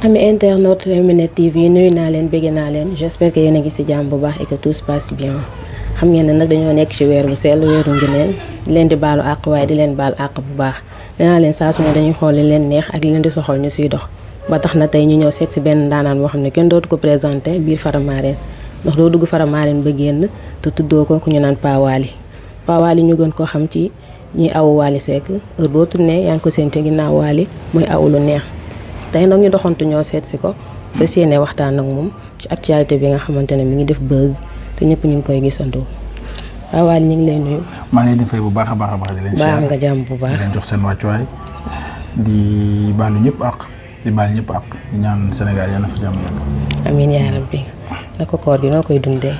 ami internaute Rewmi Net TV nuyu naa leen bëgg naa leen j'espère que yéen a ngi ci jàmm bu baax et que tout se passe bien xam ngeen ne nag dañoo nekk ci weer bu sell weeru ngëneel di leen di baalu àq waaye di leen baal àq bu baax nee naa leen saa su ne dañuy xool li leen neex ak li leen di soxal ñu siy dox ba tax na tey ñu ñëw seet ci benn ndaanaan boo xam ne kenn dootu ko présenté biir Faramareen ndax doo dugg Faramareen ba génn te tuddoo ko ku ñu naan Pa Wally Pa Wally ñu gën koo xam ci ñi awu Wally Seck heure boo tourné yaa ngi ko seen ci ginnaaw Wally muy awu lu neex tey nag ñu doxantu ñoo seet si ko ba séenee waxtaan ak moom ci actualité bi nga xamante ne mi ngi def buzz te ñëpp ñu ngi koy gisandoo Pa Wally ñu ngi lay nuyu. maa ngi leen di fay bu baax a baax a baax di leen. baax nga jàmm bu baax di leen jox seen wàccuwaay di baalu ñëpp àq di baal ñëpp àq di ñaan Sénégal yàlla na fa jàmm yàgg. amiin yaa rabbi na ko koor gi noo koy dundee.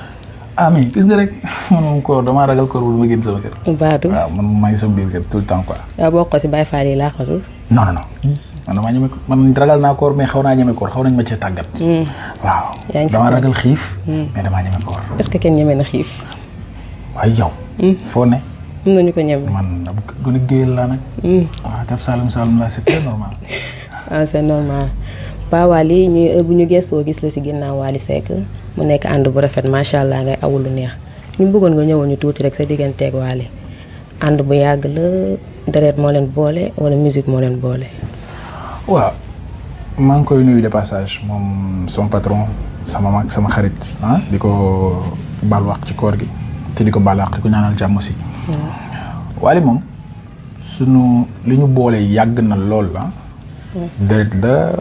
mais gis nga rek man moom koor damaa ragal koor bu ma génn sama kër. baatu waaw man maa ngi sama biir kër tout le temps quoi. waaw bokk ko si Baye Fall yi laa xatul. non man damaa ñeme man ragal naa koor mais xaw naa ñeme koor xaw nañ ma cee tàggat. waaw damaa ragal xiif. mais damaa ñeme koor. est-ce que kenn ñeme na xiif. waaye yow. foo ne. am na ñu ko ñeme. man bu gën a géyal laa nag. waaw def Saloum laa c'est très normal. c'est normal Pa Wally ñuy bu ñu gëstoo gis la si ginnaaw Wally Seck mu nekk ànd bu rafet macha allah ngay awul lu neex ñu bëggoon nga ñëwoon ñu tuuti rek sa digganteeg Wally ànd bu yàgg la deret moo leen boole wala musique moo leen boole. waaw maa ngi koy nuyu de passage moom sama patron sama mag sama xarit di ko baal wax ci koor gi te di ko baal wax di ko ñaanal jàmm aussi. Wally moom sunu li ñu boole yàgg na lool la. deret la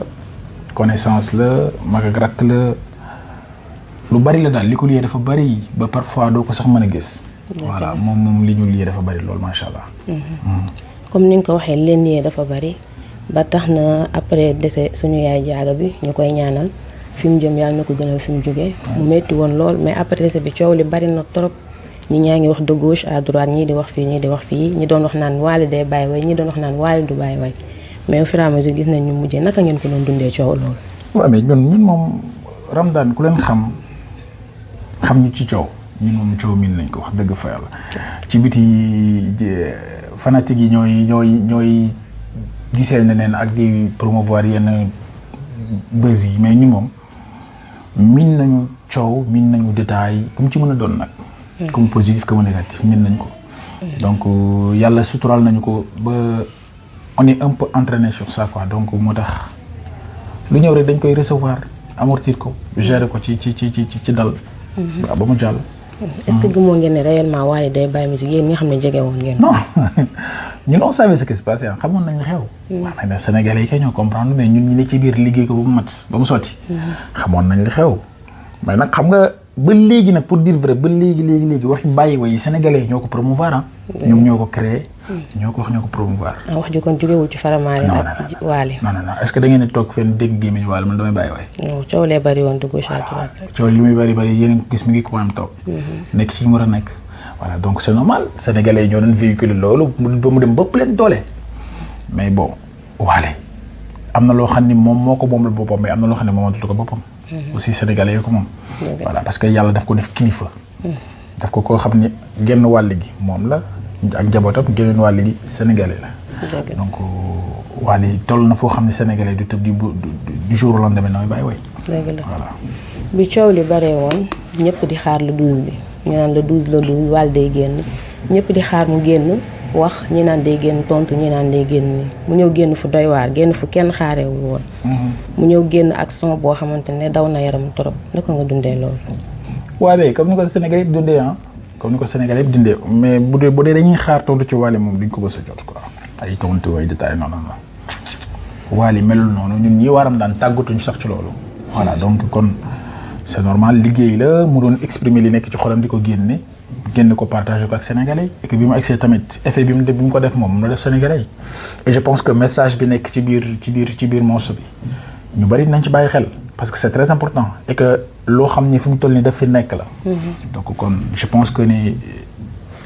connaissance la mag ak rakk la lu bari la daal li ko liyee dafa bari ba parfois doo ko sax mën a gis. voilà moom li ñu liyee dafa bari lool macha allah. comme ni nga ko waxee leen liyee dafa bari ba tax na après décès suñu yaay jaaga bi ñu koy ñaanal fi mu jëm yàlla na ko gënal fi mu jógee. mu metti woon lool mais après décès bi coow li bari na trop ñi ñaa ngi wax de gauche à droite ñii di wax fii ñii di wax fii ñi doon wax naan Wally day bàyyi way ñi doon wax naan Wally du bàyyi way mais au fur et à mesure gis nañ ñu mujjee naka ngeen ko doon dundee coow loolu. waaw mais ñun moom Ramadane ku leen xam ñu ci coow ñun moom coow miin nañ ko wax dëgg fa yàlla ci biti fanatique yi ñooy gisee neneen ak di promouvoir yenn buzz yi mais ñun moom miin nañu coow miin nañu détail comme ci mën a doon nag. comme positif comme négatif miin nañ ko. donc yàlla suturaal nañu ko ba. on est un peu entraîné sur ça quoi donc moo tax lu ñëw rek dañ koy recevoir amortir ko gérer ko ci dal. waaw ba mu jàll. est-ce que gëmoo ngeen ne réellement Wally day bàyyi musique yéen nga xam ne jege woon ngeen. non ñun on savait ce qui se passait xamoon nañ xew. wax nañ ne Sénégalais yi kay ñoo comprendre mais ñun ñu ne ci biir liggéey ko ba mu mat ba mu sotti. xamoon nañ li xew mais nag xam nga ba léegi nag pour dire vrai ba léegi waxi bàyyi way Sénégalais yi ñoo ko promouvoir ñoom ñoo ko créé. ñoo ko promouvoir. wax ji kon jógewul ci Faramareen ak Wally. non est-ce que da ngeen di toog fenn dégg gémmiñ Wally man damay bàyyi waay. non coow lee bari woon de gauche à droite. coow li muy bari yéen a ngi gis mi ngi ko am toog. nekk ci mu war a nekk. voilà donc c'est normal Sénégalais yi ñoo doon véhiculer loolu ba mu dem bëpp leen doole. mais bon Wally am na loo xam ni moom moo ko moomal boppam mais am na loo xam ne moomatul ko boppam. aussi Sénégalais yi ko moom. voilà parce que yàlla daf ko def kilifa. daf ko koo xam ni genn wàll gi moom la. ak njabootam geneen wàll gi sénégalais la. donc Wally toll na foo xam ne sénégalais du tëb du jour au lendemain damay bàyyi way. dëgg la voilà. bi coow li baree woon ñëpp di xaar le 12 bi ñu naan le 12 Wally day génn ñëpp di xaar mu génn wax ñi naan day génn tontu ñi naan day génn mu ñëw génn fu doy waar génn fu kenn xaareewul woon. mu ñëw génn ak son boo xamante ne daw na yaram trop naka nga dundee loolu. waaw comme ni ko sénégalais yi dundee comme ni ko Sénégal yëpp dindee mais bu dee dañuy xaar tontu ci Wally moom duñ ko bës a jot quoi ay tontu ay détails non Wally melul noonu ñun ñi waram daan tàggatuñ sax ci loolu. voilà donc kon c'est normal liggéey la mu doon exprimer li nekk ci xolam di ko génn ko partager ko ak Sénégalais et que bi mu egsee tamit effet bi mu ko def moom la def Sénégalais yi et je pense que message bi nekk ci biir morceau bi ñu bari nañ ci bàyyi xel. parce que c'est très important et que loo xam ni fi mu toll nii daf fi nekk la. donc kon je pense que ni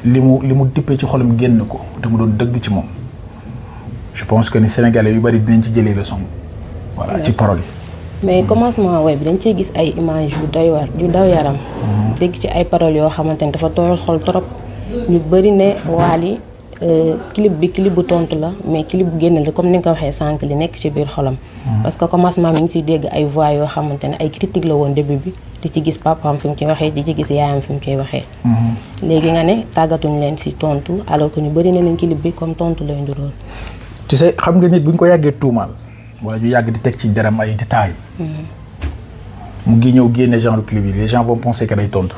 li mu dippee ci xolam génn ko te mu doon dëgg ci moom je pense que ni sénégalais yu bari dinañ ci jëlee leçon. voilà ci parole yi. mais commencement way bi dañ cee gis ay images yu daw yaram. dégg ci ay paroles yoo xamante ne dafa tooyal xol trop ñu bari ne Wally clip bi clip bu tontu la mais clip bu génn la comme ni nga ko waxee sànq li nekk ci biir xolam. parce que commencement mi ngi siy dégg ay voix yoo xamante ne ay critique la woon début bi di ci gis papaam fi mu ciy waxee di ci gis yaayam fi mu ciy waxee. léegi nga ne tàggatuñ leen si tontu alors que ñu bëri na leen clip bi comme tontu lay ndurool. tu sais xam nga nit bu ñu ko yàggee tuumaal wala ñu yàgg di teg ci deram ay détails. mu ngi ñëw génne genre clip yi les gens vont penser que day tontu.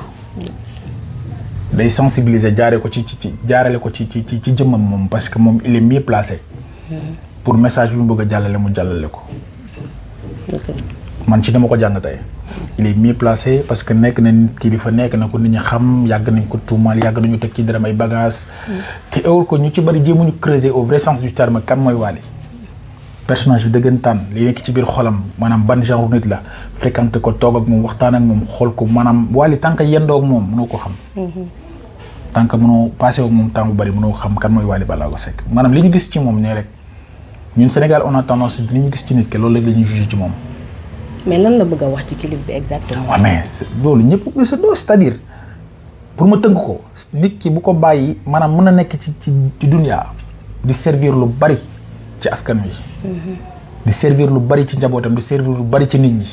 day sensibiliser jaaree ko ci jaarale ko ci jëmmam moom parce que moom il est mieux placé. pour message bi mu bëgg a jàllale mu jàllale ko. man ci dama ko jàng tey. il est mieux placé parce que nekk na kilifa nekk na ko nit ñi xam yàgg nañ ko tuumaal yàgg nañu teg ci deram ay bagages. te ewul ko ñu ci bëri jéemuñu creuser au vrai sens du terme kan mooy Wally. personnage bi dëggantaan li nekk ci biir xolam maanaam ban genre nit la fréquenté ko toog ak moom waxtaan ak moom xool ko maanaam Wally tant que yendoo ak moom mënoo ko xam. tant que mënoo passé ak moom temps bu bëri mënoo xam kan mooy Wally Ballago Seck maanaam li ñu gis ci moom nii rek ñun Sénégal on a tendance li ñu gis ci nit ki loolu rek la ñuy jugé ci moom. mais lan la bëgg a wax ci clip bi exactement. waaw mais loolu ñëpp gisandoo c'est-à-dire pour ma tënk ko nit ki bu ko bàyyi maanaam mën na nekk ci dunya di servir lu bari ci askan wi. di servir lu bari ci njabootam di servir lu bari ci nit ñi.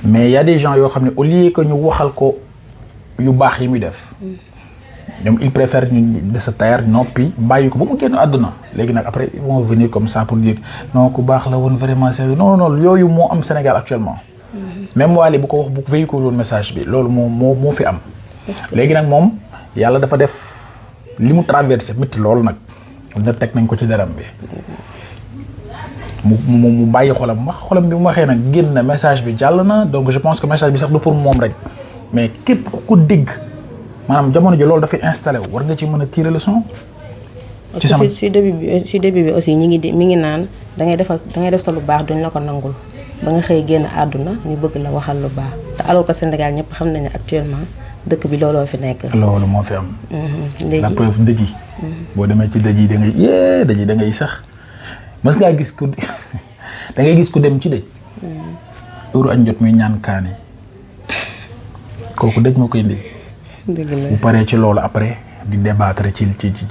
mais y a des gens yoo xam ne au lieu que ñu waxal ko yu baax yi muy def. ñoom ils préfèrent ñu de se taire noppi bàyyi ko ba mu génn àdduna léegi nag après ils vont venir comme ça pour dire non ku baax la woon vraiment c'est non yooyu moo am Sénégal actuellement. même Wally bu ko wax bu véhicule woon message bi loolu moo fi am. léegi nag moom yàlla dafa def li mu traversé métti loolu nag na teg nañ ko ci deram bi. mu bàyyi xolam bi mu waxee nag génn na message bi jàll na donc je pense que message bi sax du pour moom rek mais képp ku ko dégg. maanaam jamono ji loolu dafay installé wu war nga ci mën a tirer leçon. ci sama si début bi aussi mi ngi naan da ngay def sa lu baax duñ la ko nangul ba nga xëy génn àdduna ñu bëgg la waxal lu baax te alors que Sénégal ñëpp xam nañu actuellement dëkk bi looloo fi nekk. loolu moo fi am. léegi la preuve dëj yi. boo demee ci dëj yi da ngay sax mës ngaa gis ku da ngay gis ku dem ci dëj. heure añ jot muy ñaan kaani kooku dëj moo koy indi. bu paree ci loolu après di débattre ci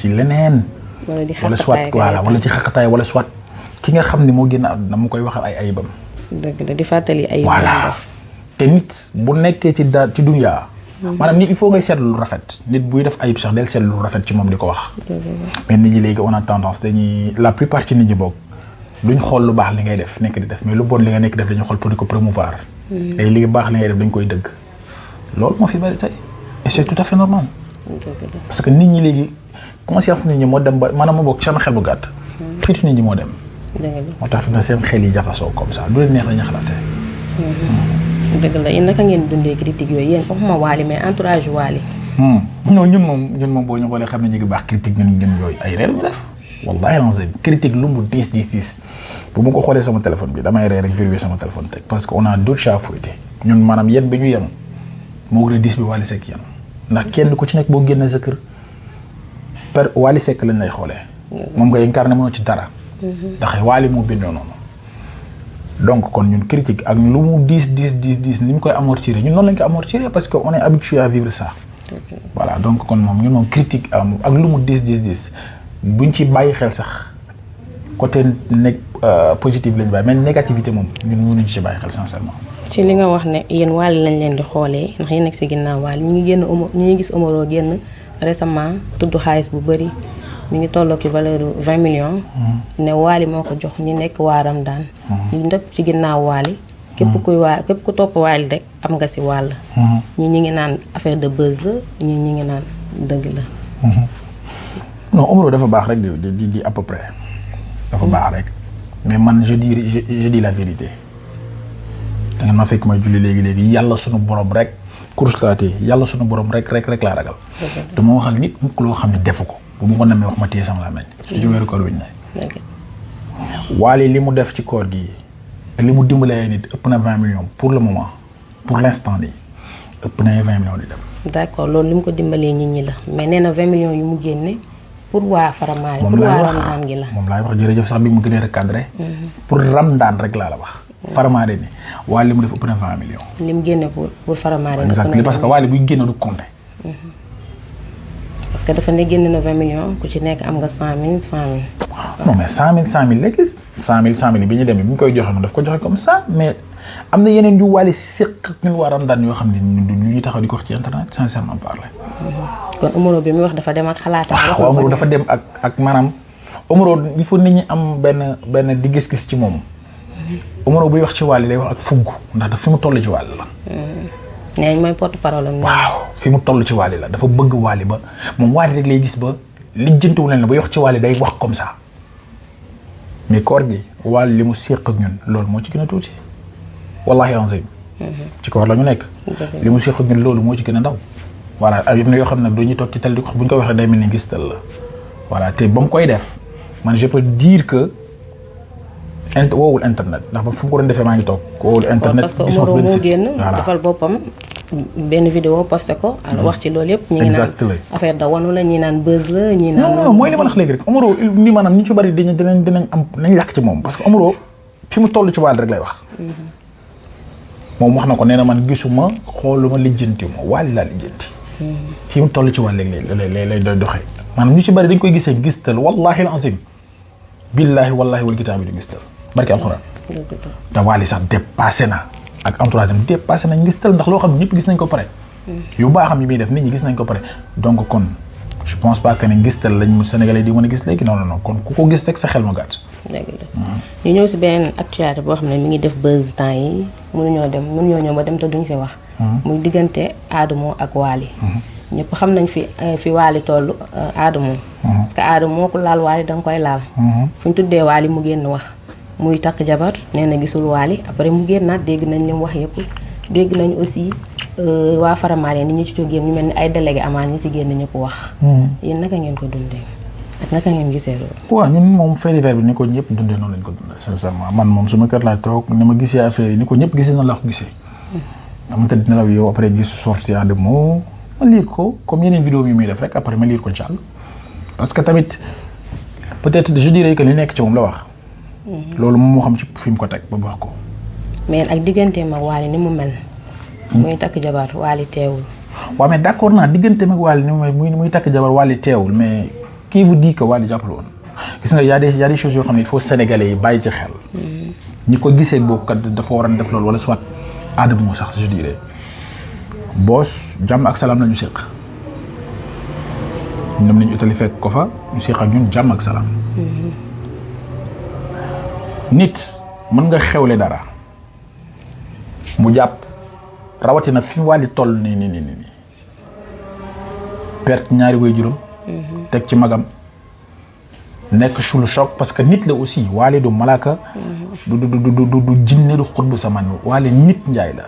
leneen. wala soit voilà wala ci xaqataay wala soit ki nga xam ne moo génn àdduna mu koy waxal ay ayibam. dëgg la di fàttali ay. voilà te nit bu nekkee ci dunya. maanaam nit il faut ngay seetlu lu rafet nit buy def ayib sax del seetlu lu rafet ci moom di ko wax. mais nit ñi léegi on a tendance la plupart ci nit ñi boog duñ xool lu baax li ngay def nekk di def mais lu bon li nga nekk def dañu xool pour di ko promouvoir. et li baax li ngay def dañ koy dëgg loolu moo fi bari tey. et c'est tout à fait normal. parce que nit ñi léegi conscience nit ñi moo dem ba maanaam moo bokk sama xel bu gàtt. fiitu nit ñi moo dem. moo tax fi na seen xel yi jaxasoo comme ça du leen neex la ñu xalaatee. dëgg la yéen naka ngeen dundee critique yooyu yéen waxuma Wally mais entourage Wally. non ñun moom boo ñu xoolee xam ne ñu ngi baax critique ñun yooyu ay reer ñu def. wallahi lancé critique lu mu diis bu ma ko xoolee sama téléphone bi damay reer rek vérifier sama téléphone teg parce que on a d'autres chats à fouetter ñun maanaam yéen bi ñu yenu moo gën a diis bi Wally Seck yenu ndax kenn ku ci nekk boo génnee sa kër per Wally Seck lañ lay xoolee. moom nga incarné mënoo ci dara. ndax Wally moo bindoo noonu. donc kon ñun critique ak lu mu diis ni ñu koy amortir ñun noonu lañ ko amortir parce que on est habitué à vivre ça. voilà donc kon moom ñun moom critique ak lu mu diis buñ ci bàyyi xel sax côté positif lañ bàyyi mais négativité moom ñun mënuñu ci bàyyi xel sincèrement. ci li nga wax ne yéen Wally lañ leen di xoolee ndax yéen nekk si ginnaaw Wally ñu ngi gis Omaro génn récemment tudd xaalis bu bëri mi ngi tolloo ci valeur 20 millions. ne Wally moo ko jox ñi nekk waa Ramadaan. ñu ndëpp ci ginnaaw Wally. képp ku topp Wally rek am nga si wàll. ñi ngi naan affaire de buzz la ñi ngi naan dëgg la. non Omaro dafa baax rek di à peu près. dafa baax rek mais man je dis la vérité. da ngeen ma fekk may julli léegi yàlla sunu borom rek kurslaatee yàlla sunu borom rek laa ragal. du ma waxal nit mukk loo xam ne defu ko bu ma ko namee wax ma téye sama làmmiñ. surtout ci weeru koor wi ñu ne. Wally li mu def ci koor gi li mu dimbalee nit ëpp na 20 millions pour le moment pour l'instant nii ëpp na 20 millions di dem. d'accord loolu li mu ko dimbalee nit ñi la mais nee na 20 millions yu mu génne pour waa Faramare. pour waa Ramadaan gi la moom laay wax jërëjëf sax bi mu gënee recadré. pour Ramadaan rek laa la wax. Faramare ni Wally li mu def ëpp na 20 millions. li mu génne pour Faramare. exactement parce que Wally buy génne du compter. parce que dafa ne génn na 20 millions ku ci nekk am nga 100 000 non mais 100 000 léegi 100 000 bi ñu demee bi ñu koy joxe moom daf ko joxe comme ça mais am na yeneen yu Wally séq ak ñun waa Ramadane yoo xam ne ñu ñuy taxaw di ko wax ci internet sincèrement parler. kon Omaro bi muy wax dafa dem ak xalaatam. waaw Omaro dafa dem ak maanaam Omaro il faut nit ñi am benn di gis-gis ci moom. Omaro buy wax ci Wally day wax ak fugg ndax daf fi mu toll ci Wally la. nee mooy porte parole am. waaw fi mu toll ci Wally la dafa bëgg Wally ba moom Wally rek lay gis ba lijjantiwu leen la ba wax ci Wally day wax comme ça mais koor gi Wally li mu séq ak ñun loolu moo ci gën a tuuti wallahi azim ci koor la ñu nekk. li mu séq ak ñun loolu moo ci gën a ndaw. voilà am na yoo xam ne dañuy toog ci tel di ko bu ñu ko waxee day mel ni gistal la voilà te ba mu koy def man je peux dire que woowul internet ndax ba fu mu ko doon defee maa ngi toog. woowul internet parce que Omaro moo génn defal boppam benn vidéo posté ko. alors wax ci loolu yëpp. ñi ngi naan affaire da wanu la ñi naan buzz la ñi naan. non mooy li ma la wax léegi rek Omaro ni maanaam ñu ci bari dinañ am nañ làkk ci moom parce que Omaro fi mu toll ci Wally rek lay wax. moom wax na ko nee na man gisuma xooluma lijjanti ma Wally laa lijjanti. fi mu toll ci Wally lay doxee. maanaam ñu ci bari dañ koy gisee gistal wallahi al-azim billahi wallahi wal kitaabi du gistal barke alxuraan. te Wally sax dépassé na ak entourage am dépassé na ngistal ndax loo xam ne ñëpp gis nañ ko pare. yu baaxam yi muy def nit ñi gis nañ ko pare donc kon je pense pas que ne ngistal lañ mu Sénégalais di mën a gis léegi non kon ku ko gis rek sa xel mu gàtt. dëgg la ñu ñëw si beneen actualité boo xam ne mi ngi def buzz temps yi mënuñoo ñëw ba dem te duñ si wax. muy diggante Adamo ak Wally. ñëpp xam nañ fi Wally toll Adamo. parce que Adamo moo ko laal Wally da nga koy laal. fu ñu tuddee Wally mu génn wax. muy takk jabar nee na gisul Wally après mu génnaat dégg nañ li mu wax yëpp dégg nañ aussi waa Faramareen ni ñu ci jógee ñu mel ni ay délégué amaan ñi si génn ñëpp wax. yéen naka ngeen ko dundee ak naka ngeen gisee loolu. waaw ñun moom fait divers bi ni ko ñëpp dundee noonu lañ ko dundee sincèrement man moom sama kër laa toog ni ma gisee affaire yi ni ko ñëpp gisee noonu laa ko gisee. dama tëdd nelaw yow après gis sortie Adamo ma lire ko comme yeneen vidéo yi muy def rek après ma lire ko jàll. parce que tamit peut-être je dirais que li nekk ci moom la wax. loolu moom moo xam ci fi mu ko teg ba wax ko. mais ak digganteem ak Wally ni mu mel. muy takk jabar Wally teewul. waaw mais d'accord naa digganteem ak Wally ni mu mel muy takk jabar Wally teewul mais qui vous dit que Wally jàppale woon. gis nga y a des choses yoo xam ne il faut sénégalais yi bàyyi ci xel. ñi ko gisee boobu kat dafa war a def loolu wala soit Adamo sax je dirais. boos jàmm ak salaam la ñu séq. ñoom nañu utali fekk ko fa ñu séq ak ñun jàmm ak salaam. nit mën nga xewle dara mu jàpp rawatina fi Wally toll nii perte ñaari waajuram teg ci magam nekk sous le choc parce que nit la aussi Wally du malaaka du jinne du xutbu saman Wally nit njaay la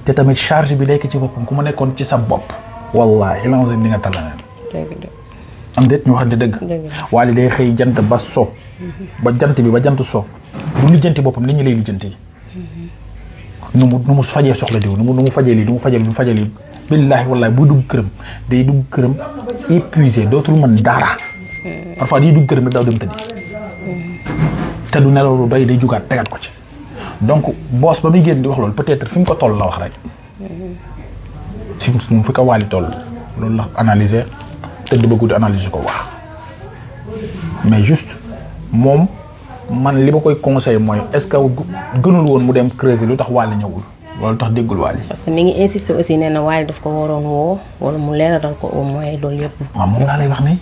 te tamit charge bi nekk ci boppam ku ma nekkoon ci sa bopp wallahi langi di nga talaneen am déet ñu waxante dëgg Wally day xëy jant ba so ba jant so du lijjanti boppam li ñu lay lijjanti nu mu fajee soxla diw nu mu fajee lii billaahi wallaahi buy dugg këram day dugg këram épuisé dootul mën dara parfois day dugg këram rek daaw dem tëddi te du nelaw lu doy day jugaat tegaat ko ci donc boos ba muy génn di wax loolu peut-être fi mu ko toll la wax rek fi ko Wally toll loolu la analyser tëdd ba guddi analyser ko wax mais juste moom man li ma koy conseillé mooy est-ce que gënul woon mu dem creuser lu tax Wally ñëwul loolu tax déggul Wally. parce que mi ngi insister aussi nee na Wally daf ko waroon woo wala mu leeral ko au moins loolu yëpp. waaw moom laa lay wax ni.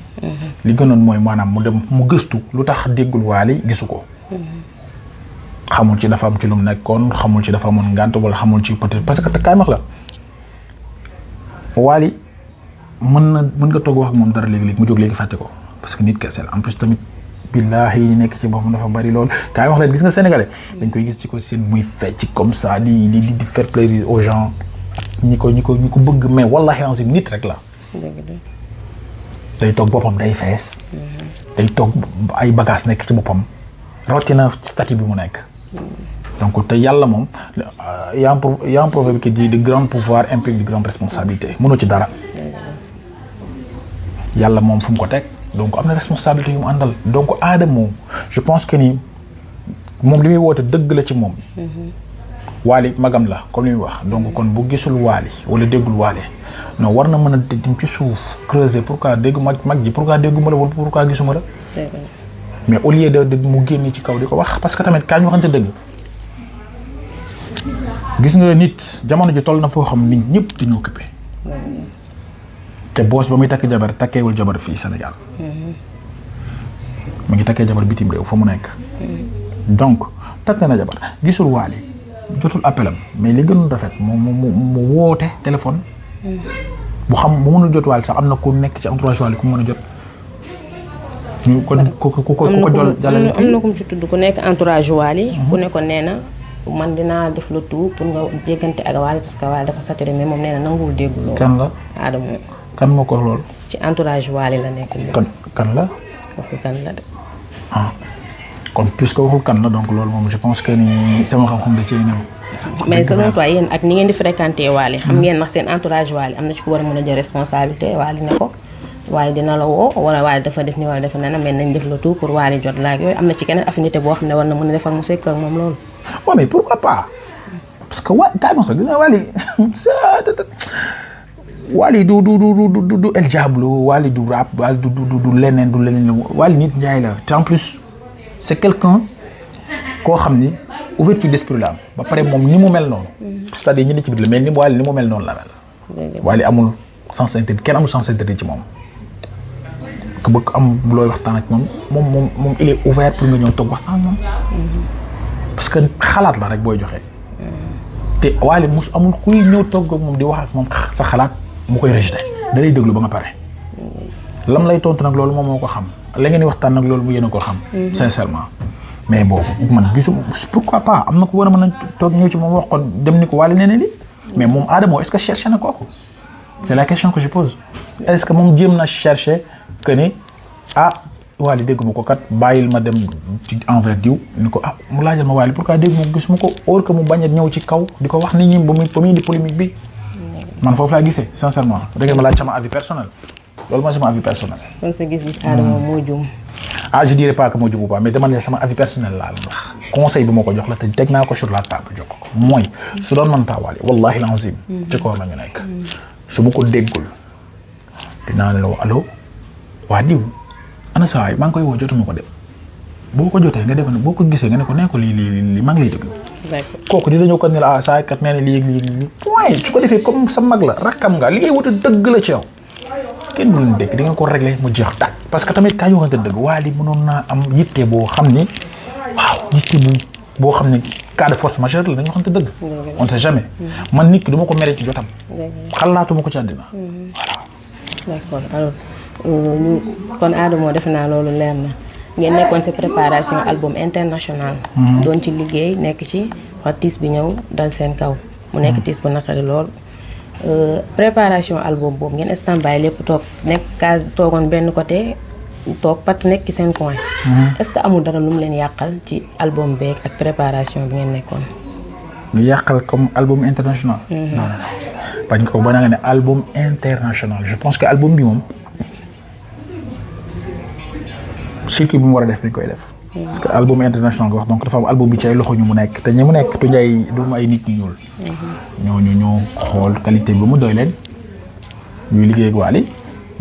li gënoon mooy maanaam mu dem mu gëstu lu tax déggul Wally gisu ko. xamul ci dafa am ci lu mu nekkoon xamul ci dafa amoon ngànt wala xamul ci peut-être parce que kaay wax la Wally mën nga toog wax ak moom dara léegi mu jóg léegi fàtte ko parce que nit kese la en plus tamit. billaahi yi nekk ci boppam dafa bari lool kaay wax leen gis nga sénégalais dañ koy gis ci ko seen muy fecc comme ça di faire plaisir aux gens ñi ko bëgg mais wallaahi lancim nit rek la day toog boppam day fees day toog ay bagages nekk ci boppam rawatina statut bi mu nekk donc te yàlla moom y a un proverbe qui dit de grand pouvoir implique de grande responsabilité mënoo ci dara yàlla moom fu mu ko teg donc am na responsabilité yu mu àndal donc Adamo je pense que ni moom li muy woote dëgg la ci moom. Wally magam la comme li muy wax donc kon bu gisul Wally wala déggul Wally non war na mën a dem ci suuf creuser pourquoi dégg mag ji pourquoi dégguma la wala pourquoi gisuma la. mais au lieu de mu génn ci kaw di ko wax parce que tamit kaa ñu waxante dëgg gis nga nit jamono ji toll na foo xam nit ñëpp dañu occupé te boos ba muy takk jabar takkeewul jabar fii Sénégal mu ngi takkee jabar bitim réew fa mu nekk donc takk na jabar gisul Wally jotul appelam mais li gënoon rafet mu woote téléphone bu mënul jot Wally sax am na ku nekk ci entourage Wally ku mën a jot ñu ko jàllale am na ku mu ci tudd ku nekk entourage Wally ku ne ko nee na man dinaa def le tout pour nga déggante ak Wally parce que Wally dafa saturé mais moom nee na nanguwul dégg loolu. kan la Adamo. kan moo ko lool. ci entourage Wally la nekk. kan la. waxul kan la de. ah kon puisque waxul kan la donc loolu moom je pense que ni sama xam-xam da cee ñëw. mais selon toi yéen ak ni ngeen di fréquenté Wally xam ngeen ndax seen entourage Wally am na ci ku war a mën a jël responsabilité Wally ne ko Wally dina la woo wala Wally dafa def ni wala dafa nana mais nañ def le tout pour Wally jot la ak yooyu am na ci keneen affinité boo xam ne war na mën a def ak mu sekk ak moom loolu. waaw mais pourquoi pas parce que kaa ma ko gis nga Wally du El Diablo Wally du rap Wally du leneen Wally nit njaay la te en plus c'est quelqu'un koo xam ni ouverture d'esprit la am ba pare moom ni mu mel noonu c'est-à-dire ñi ne ci biir la mais ni Wally ni mu mel noonu la mel Wally amul sens interdit kenn amul sens interdit ci moom ku bëgg am looy waxtaan ak moom il est ouvert pour nga ñëw toog waxtaan moom parce que xalaat la rek booy joxe te Wally mos amul kuy ñëw toog ak moom di wax ak moom sa xalaat mu koy rejeté da lay déglu ba nga pare lam lay tontu nag loolu moom moo ko xam la ngeen di waxtaan nag loolu mu yéen a ko xam sincèrement mais boobu man gisuma pourquoi pas am na ko war a mën a toog ñëw ci moom wax kon dem ni ko Wally nee na li mais moom Adamo est-ce que cherché na kooku c'est la question que je pose est-ce que moom jéem na cherché que ni Wally dégg ma ko kat bàyyil ma dem ci envers diw ni ko mu laajal ma Wally pourquoi dégg ma gis ma ko or que mu bañ a ñëw ci kaw di ko wax nit ñi ba muy di polémique bi man foofu laa gisee sincèrement da ngeen ma laaj sama avis personnel loolu mooy sama avis personnel. kon sa gis-gis Adamo moo juum. je dirais pas que moo juum pas mais dama ne sama avis personnel laa la wax conseil bi ma ko jox la te teg naa ko sur la table jox ko mooy su doon mën taa Wally wallahi lazim ci koor la ñu nekk su ma ko déggul dinaa ne la allo waa diw ana saa waay maa ngi koy woo jotuma ko dem boo ko jotee nga def boo ko gisee nga ne ko nee ko lii maa ngi lay déglu. kooku dina ñëw ko ne la saa kat nee na lii point su ko defee comme sa mag la rakkam nga li ngay wuti dëgg la ci yow kenn du leen dégg di nga ko régler mu jeex tàkk. parce que tamit kaa ñu waxante dëgg Wally mënoon naa am yitte boo xam ni yitte boo xam ni cas de force majeure la dañu waxante dëgg. on sait jamais. man nit ki du ma ko mere ci jotam. xalaatuma ko ci àddina. voilà. d'accord alors kon Adamo defe naa loolu leer na. ngeen nekkoon ci préparation album international. doon ci liggéey nekk ci wax tiis bi ñëw dal seen kaw. mu nekk tiis bu naqari lool. préparation album boobu ngeen stand-by lépp toog nekk case toogoon benn côté toog pat nekk ci seen coin. est-ce que amul dara lu mu leen yàqal ci album beeg ak préparation bi ngeen nekkoon. lu yàqal comme album international. non bañ ko ba nga ne album international je pense que album bi moom. circuit bi mu war a def dañ koy def. parce que album international nga wax donc dafa am album bi ci ay loxo ñu mu nekk te ñi mu nekk tu njaay du ay nit ñu ñuul. ñooñu ñoo xool qualité bi ba mu doy leen ñuy liggéey ak Wally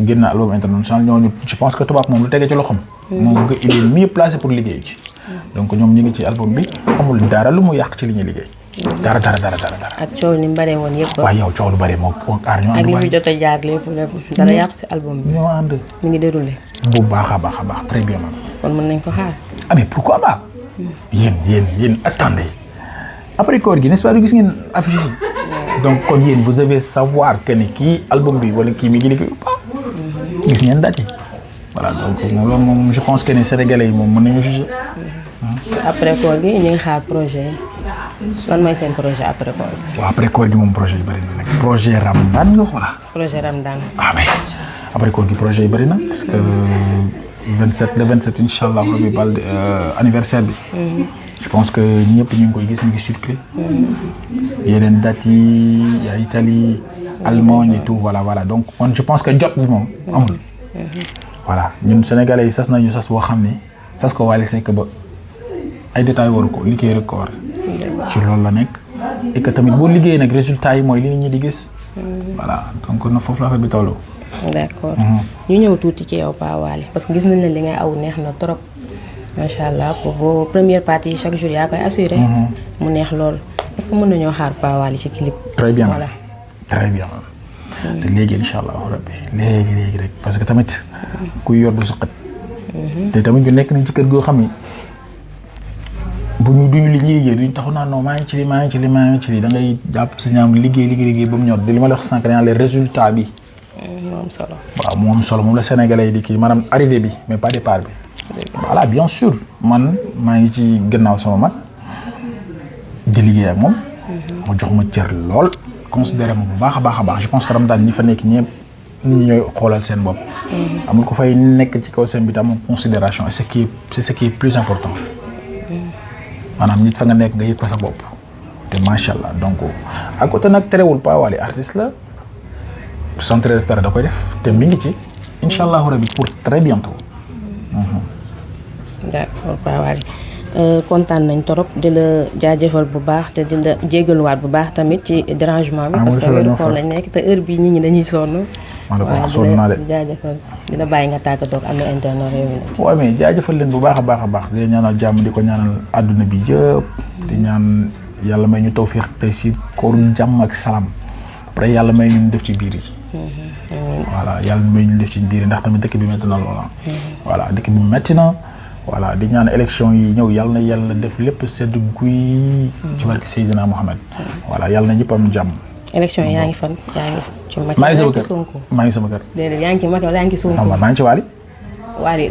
génn album international ñooñu je pense que tubaab moom lu tegee ci loxom moo gën il est mieux placé pour liggéey ci. donc ñoom ñu ngi ci album bi amul dara lu mu yàq ci li ñuy liggéey. dara. ak coow ni mu bëree woon yëpp. waaw yow coow lu bëri moom aar ñoo ànd. ak li mu jot a jaar lépp dara yàq si album bi. ñoo ànd. mi ngi déroulé. bu baax a baax très bien man. kon mën nañ ko xaar. mais pourquoi pas. yéen attendez après koor gi n'est-ce pas gis ngeen affiche yi. donc kon yéen vous devez savoir que ni kii album bi wala kii mi ngi liggéey ou pas. gis ngeen date yi. voilà donc loolu moom je pense que ni sénégalais yi moom mën nañu juger. après koor gi ñu ngi xaar projet yi lan mooy seen projet après koor gi. waaw après koor gi moom projet yi bëri na nag. projet Ramadan nga voilà. projet Ramadan. mais après koor gi projet yi bëri na parce que le 27 incha allah rabi bal anniversaire bi. je pense que ñëpp ñu ngi koy gis mu ngi circulé. yeneen dates yi y a Italie Allemagne et tout voilà donc man je pense que jot bi moom amul. voilà ñun sénégalais yi sas nañu sas boo xam ni sas ko Wally Seck ba ay détails waru ko liggéey rek ko war ci loolu la nekk et que tamit boo liggéeyee nag résultat yi mooy li nit ñi di gis voilà donc na foofu la affaire bi toll. d'accord ñu ñëw tuuti ci yow Pa Wally parce que gis nañ ne li ngay aw neex na trop macha allah pour vos première partie chaque jour yaa koy assuré. mu neex lool est-ce que mën nañoo xaar Pa Wally ci clip. très bien voilà très bien. te léegi incha allah rabbi léegi rek parce que tamit kuy yor du sa xët. te tamit ñu nekk nañ ci kër goo xam ni bu ñu duñu li ñuy liggéey duñ taxu naa non maa ngi ci li da ngay jàpp sa ñaam liggéey ba mu ñor di li ma la wax sànq les résultats bi. moom solo. waaw moom solo moom la Sénégalais yi di kii maanaam arrivé bi mais pas départ bi. voilà bien sûr man maa ngi ci gannaaw sama mag di liggéey ak moom. mu jox ma cër lool. considéré ma bu baax a baax je pense que Ramadan ñi fa nekk ñëpp nit ñi ñooy xoolal seen bopp. amul ko fay nekk ci kaw seen bi te amul considération et c'est ce qui est plus important. maanaam nit fa nga nekk nga yëg fa sa bopp. te macha allah donc à côté nag terewul Pa Wally artiste la. centre de faire da koy def te mi ngi ci incha allahu rabi pour très bientôt. d'accord Pa Wally kontaan nañ trop di la jaajëfal bu baax te di la jégaluwaat bu baax tamit ci dérangement bi. parce que weeru koor lañ nekk te heure bii nit ñi dañuy sonn. waaw sonn naa de di jaajëfal di la bàyyi nga tàggatoo ak am na internet Rewmi Net. waaw mais jaajëfal leen bu baax a baax di ñaanal jàmm di ko ñaanal àdduna bi yëpp. di ñaan yàlla may ñu tawfiq tey si kooru jàmm ak salaam après yàlla may ñu def ci biir yi. voilà yàlla may ñu def ci biir yi ndax tamit dëkk bi métti na loola. voilà dëkk bi métti na. voilà di ñaan élection yi ñëw yàlla na yàlla def lépp sedd guy. ci barke Seydina Mohamed. voilà yàlla na ñëpp am jàmm. élection yi yaa ngi fan yaa ngi ci Macky. maa ngi sama kër. déedéet yaa ngi ci Macky wala yaa ngi ci Sonko. maa ngi ci Wally. Wally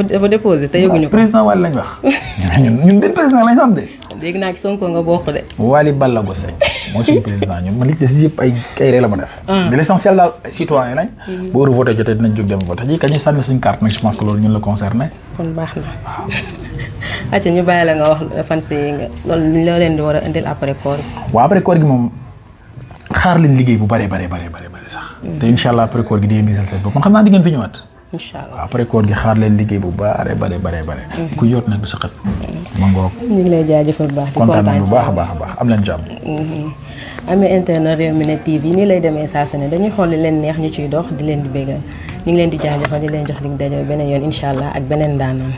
dafa déposé te yëguñu ko. président Wally lañ wax. ñun benn président lañ xam de. dégg naa ci Sonko nga bokk de. Wally Ballago Seck mooy suñu président ñun man li des yëpp ay kayre la ma def. mais l'essentiel daal citoyen lañ. boo war a voté jotee dinañ jóg dem voté ji kañ sànni suñu carte nag je pense que loolu ñun la concerné. kon baax na. acca ñu bàyyi la nga wax fan si nga loolu li la leen di war a indil après koor gi. waaw après koor gi moom xaar leen liggéey bu bare sax. te incha allah après koor gi day misal seen bopp man xam naa di ngeen fi ñëwaat. incha allah après koor gi xaar leen liggéey bu bare. ku yoot nag du sa xët. ma ngoog. ñu ngi lay jaajëfal bu baax. di kontaan nañ bu baax a baax am leen jàmm. amee internet Rewmi Net TV nii lay demee saa su ne dañuy xool li leen neex ñu ciy dox di leen di bégal ñu ngi leen di jaajëfal di leen jox dig dajo beneen yoon incha allah ak beneen daanaan.